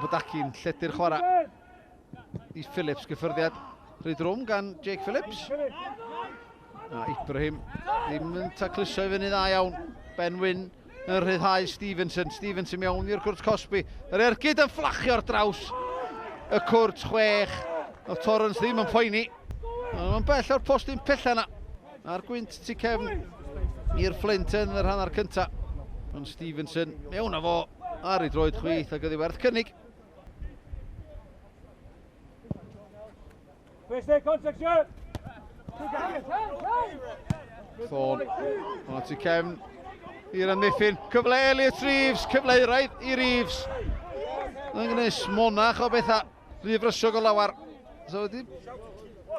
Abadaki'n lledu'r chwarae i Phillips, gyffyrddiad rhy drwm gan Jake Phillips. A Ibrahim ddim yn tacluso i fyny dda iawn. Ben Wyn yn rhyddhau Stevenson. Stevenson mewn i'r cwrt cosbi. Yr ergyd yn fflachio ar draws y cwrt chwech. Oedd Torrance ddim yn poeni. Ond mae'n bell o'r postyn pella yna. A'r gwynt tu cefn i'r Fflint yn yr hanner cyntaf. Ond Stevenson mewn â fo ar ei droed chwith ac oedd ei werth cynnig. Thorne, o tu cefn i'r amddiffyn. Cyfle Elliot Reeves, cyfle euraidd i Reeves. Yn gwneud smonach o bethau. Rhy frysiog o lawar. So wedi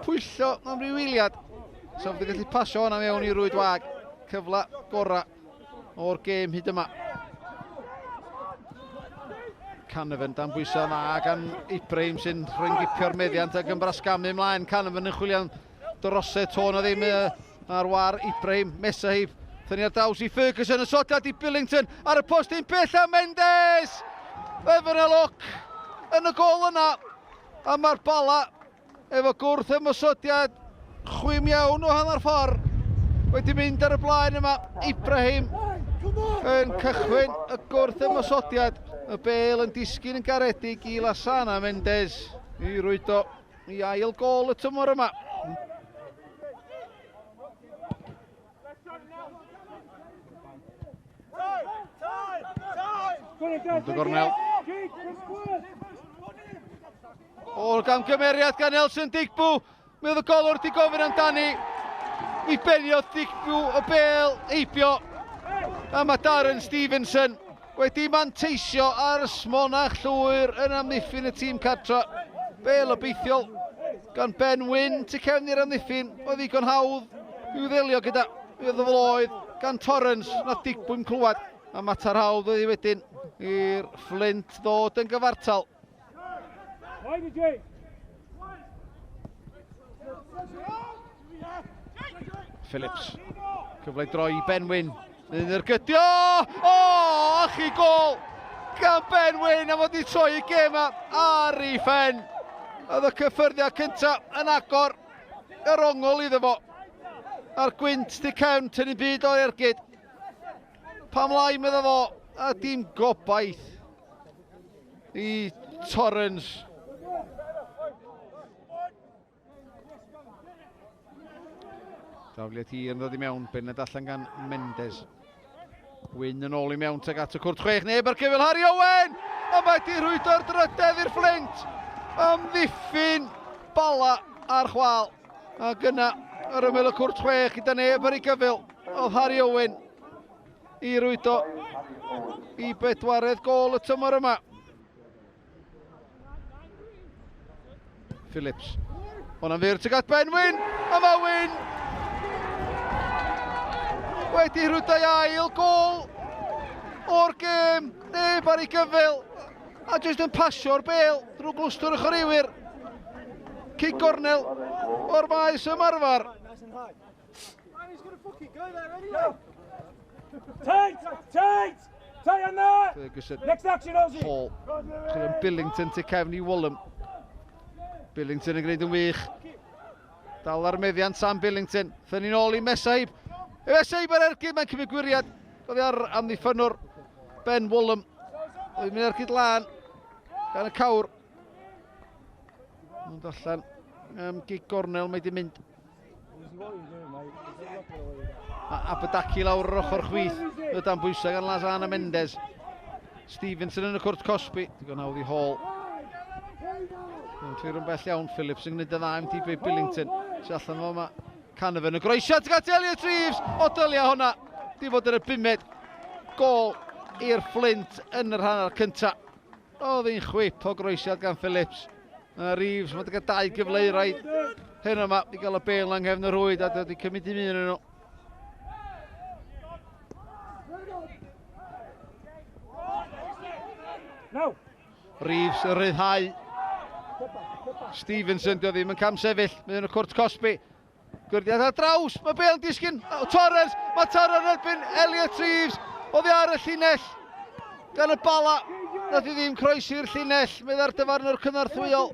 pwyllo am ryw eiliad. So wedi gallu pasio hwnna mewn i rwyd wag. Cyfle gorau o'r gêm hyd yma. Canavan dan bwysau dda gan Ibrahim sy'n rhyngipio'r meddiant ac yn brasgamu ymlaen. Canavan yn chwilio'n drosedd tôn o ddim ar war Ibrahim. Mesahib, thynnu ar draws i Ferguson, y sodiad i Billington ar y postyn pell a Mendes! Evan Look yn y gol yna a mae'r Bala efo gwrth ymosodiad chwim iawn o hanner ffordd wedi mynd ar y blaen yma. Ibrahim yn cychwyn y gwrth ymosodiad. Y bel yn disgyn yn garedig i Lasana Mendes i rwydo i ail gol y tymor yma. Ond y gornel. O'r gamgymeriad gan Elson Digbu. Mi oedd y golwr di gofyn amdani. Mi beniodd Digbu y bel heibio. A mae Darren Stevenson wedi manteisio ar smonach llwyr yn amddiffyn y tîm cartra. Bel obeithiol gan Ben Wyn tu cefn i'r amddiffyn. Oedd ddigon hawdd i'w ddelio gyda. Mi oedd y floedd gan Torrens, na Digbu'n clywed. A mater hawdd oedd hi wedyn i'r Fflint ddod yn gyfartal. Phillips. Cyfle i droi i Ben Wyn. Yn ergydio! O! Ach i gol! Gan Ben Wyn am fod i troi y gêm ar ei phen. Oedd y cyffyrddiad cyntaf yn agor yr ongl iddo fo. A'r gwynt di cefn tynnu byd o'r ergyd. Pam lai medda fo, a dim gobaith i Torrens. Dafliad hir yn dod i mewn, bennad allan gan Mendes. Wyn yn ôl i mewn teg at y cwrt chwech, neb ar gyfyl Harry Owen! A mae di rhwydo'r drydedd i'r Fflint! Amddiffyn Bala ar chwal. Ac yna, ar ymyl y cwrt chwech gyda neb ar ei gyfyl, oedd Harry Owen i rwydo i bedwaredd gol y tymor yma. Phillips. Hwna'n fyr tuag at Ben Wyn, a mae Wyn wedi rhwydo ei ail gol o'r gêm, neb ar ei gyfyl, a jyst yn pasio'r bel drwy glwstwr y chwaraewyr. Cic gornel o'r maes ymarfer. Tight! Tight! Tight on there! Ferguson. Next action, Ozzy! Hall. Chwilio Billington tu cefn i Woolham. Billington yn gwneud yn wych. Dal ar meddiant Sam Billington. Thynnu'n ôl i Mesaib. Mesaib ar ergyd, mae'n cymryd gwiriad. Oddi ar amddiffynnwr Ben Woolham. Oedd mynd ergyd lan gan y cawr. Ond allan um, gig gornel mae di mynd. A Abadaki lawr yr ochr chwith, y dan bwysau gan Lazana Mendes. Stevenson yn y cwrt cosbi, digon hawdd i Hall. Yn clir yn bell iawn, Phillips yn gwneud y dda MTB Billington. Sy allan fo yma, Canavan y groesiad tuag at Elliot Reeves, o dylia hwnna, di fod yn y bumed gol i'r Fflint yn yr hanner cyntaf. Oedd hi'n chwip o groesiad gan Phillips. A Reeves, mae wedi cael dau gyfle i raid hyn yma i gael y bel yng nghefn y rhwyd a wedi cymryd dim un yn nhw. Reeves yn rhyddhau. Stevenson, dio ddim yn cam sefyll, mynd yn y cwrt cosbi. Gwrdiad ar draws, mae Bale yn disgyn, Torres, mae Torres yn erbyn Elliot Reeves, oddi ar y llinell, gan y bala. Nath i ddim croesi'r llinell, meddai'r dyfarnwr cynorthwyol.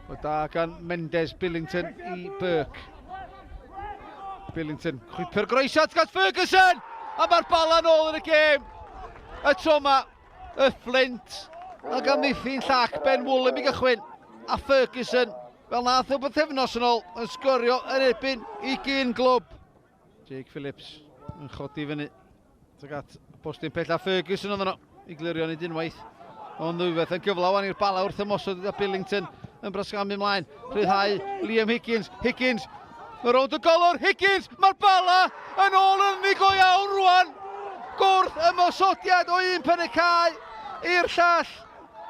Wel da gan Mendes Billington i Burke. Billington, chwipio'r groesiad gan Ferguson! A mae'r bala nôl yn y gêm! Y tro yma, y Flint, ac amddiffyn llac Ben Woolham i gychwyn. A Ferguson, fel nath o bythefnos yn ôl, yn sgorio yn erbyn i gyn glwb. Jake Phillips yn chodi fyny. Tuag at postyn pella Ferguson oedd yno i glirio nid unwaith. Ond ddwywaith yn gyfle wan i'r Bala wrth ymosod gyda Billington yn brasgamu ymlaen. Rhyddhau Liam Higgins. Higgins! Mae rownd y golwr. Higgins! Mae'r Bala yn ôl yn go iawn rwan. Gwrth ymosodiad o un pen y cae i'r llall.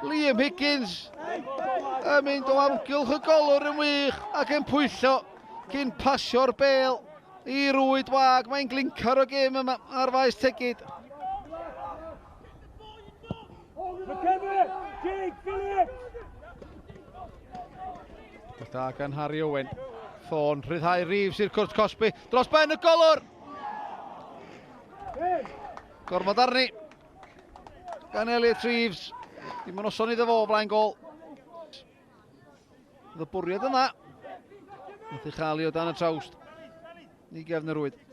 Liam Higgins yn mynd o amgylch y golwr yn wych ac yn pwyllo cyn pasio'r bel i rwyd wag. Mae'n glincar o gêm yma ar faes Tegid. Da gan Harry Owen. Thorne rhyddhau Reeves i'r cwrt cosbi. Dros ben y golwr! Gormod arni. Gan Elliot Reeves. Dim yn noson iddo fo o flaen gol. Oedd y bwriad yna. Nath ei chael i o dan y trawst. I gefn y rwyd.